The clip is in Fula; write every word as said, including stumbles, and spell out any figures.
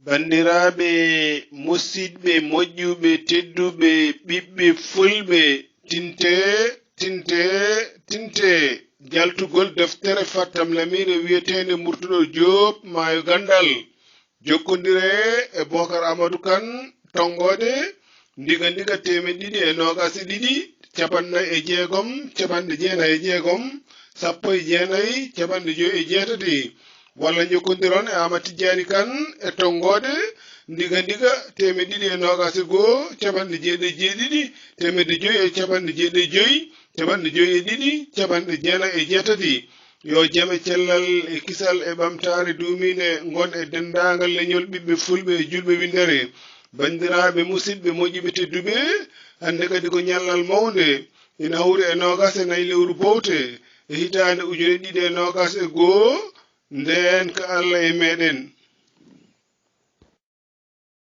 Banndiraaɓe, musidɓe moƴƴuɓe, tedduɓe, ɓiɓɓe fulɓe, tinte, tinte, tinte. Jaltugol deftere Fattam Lamiire wiyeteende Murtuɗo Joob Maayo Ganndal. Jokkondire e Bookar Amadou Kan, Tonngoode, Ndiga Ndiga, teemeɗɗe ɗiɗi e noogaas e ɗiɗi, capanɗe nayi e jeegom, capanɗe jeenayi e jeegom, sappo e jeenayi, capanɗe joyi e jeetati. Walla njokkondiron e Aamadu Tijjaani Kan e Tonngoode, Ndiga Ndiga, teemeɗɗe ɗiɗi e noogaas e go'o, capanɗe jeeɗiɗi e jeeɗiɗi, teemedde joyi e capanɗe jeeɗiɗi e joyi, capanɗe joyi e ɗiɗi, capanɗe jeenayi e jeetati. Yo jam e cellal e kisal e ɓamtaare duumiinde ngon e denndaangal leñol ɓiɓɓe fulɓe e juulɓe winndere. Banndiraaɓe, musidɓe moƴƴuɓe tedduɓe, hannde kadi ko ñallal mawnde, ina hawri e noogaas e nayi lewru bowte e hitaande ujune ɗiɗi e noogaas e go'o, ndeen ka Allah e meeɗen.